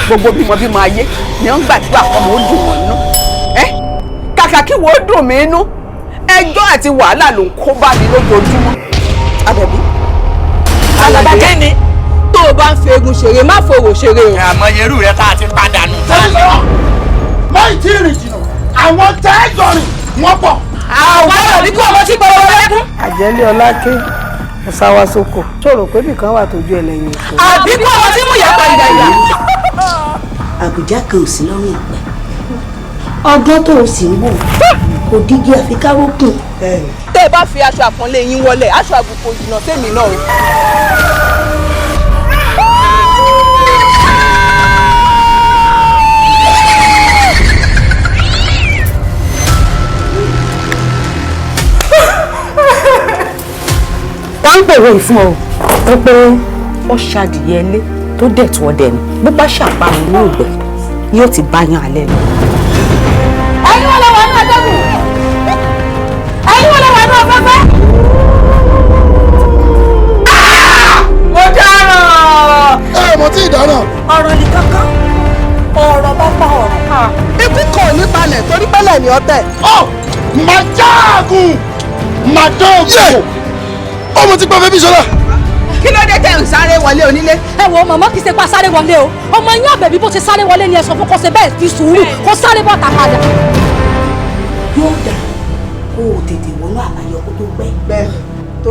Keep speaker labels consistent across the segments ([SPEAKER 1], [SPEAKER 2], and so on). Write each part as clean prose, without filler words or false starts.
[SPEAKER 1] Gbogbo bímọ ayé ni wọ́n gbàdúrà kọ́mọ ó dùn wọ́n nú. Ẹ́ kàkà kí wọ́n ó dùn mí nú, ẹjọ́ àti wàhálà ló ń kó bá mi lójoojúmọ́. Àbẹ̀bí.
[SPEAKER 2] Alaba kẹ́ni tó o bá ń fi egun ṣeré, má fòrò ṣeré o.
[SPEAKER 3] Àmọ́ irú rẹ tá a ti padà nù.
[SPEAKER 4] Máì tí ì rìn jìnnà, àwọn tẹ́jọ rìn wọ́n pọ̀.
[SPEAKER 2] Àwọn ọ̀rọ̀ ní kí ọmọ tí gbọ́dọ̀ wọlé kún.
[SPEAKER 5] Àjẹlé ọláké ọ̀sáwásókò ṣòro pé nìkan wà tójú ẹlẹ́yin òkú.
[SPEAKER 2] Àbí kí ọmọ tí mú ìyá padà yà.
[SPEAKER 6] Àbújá kan ò sí lọ́rùn ìpẹ́, ọgbọ́n tó o sì ń wò kò dígí àfikárókùn.
[SPEAKER 2] Tẹ́ ẹ bá fi aṣọ àpọ́nlé yín wọlé, aṣọ àbùkù jìnnà sẹ́mi náà o.
[SPEAKER 7] Táǹpẹ̀wé ìfún ọ ó pé ó ṣàdìyẹ ilé tó dẹ̀ tó ọdẹ nù, bó bá ṣàparun ní ògbẹ́ yóò ti bá yan alẹ́ lọ.
[SPEAKER 2] Ẹ̀yin wọlé wà ní atẹ́gùn, ẹ̀yin wọlé wà ní afẹ́fẹ́. Mo dáràn.
[SPEAKER 4] Ẹ mọ̀ tí ì dáná.
[SPEAKER 6] Ọ̀rọ̀ ní kankan, ọ̀rọ̀ bá pa ọ̀rọ̀.
[SPEAKER 2] Ikú kò ní palẹ̀ torí pẹ́lẹ̀ ní ọtẹ̀.
[SPEAKER 4] Ọ màá jáàgùn màá dán ògùn. Ọmọ ti pa Fẹ́mi Ṣọlá.
[SPEAKER 1] Kí ló dé tẹ̀ ń sáré wọlé onílé?
[SPEAKER 8] Ẹ wo màmá, kì í ṣe pa sáré wọlé o. Ọmọ yín Àbẹ̀bí, bó ṣe sáré wọlé ni ẹ sọ fún kó ṣe bẹ́ẹ̀, fi sùúrù kó sáré bọ́ta padà.
[SPEAKER 6] Yóò dà kó o tètè wọnú àbáyọ kó tó pẹ́,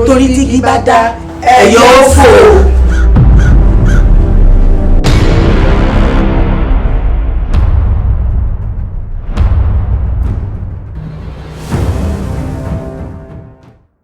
[SPEAKER 6] torí tígi bá dá, ẹ̀yọ́ ó fò.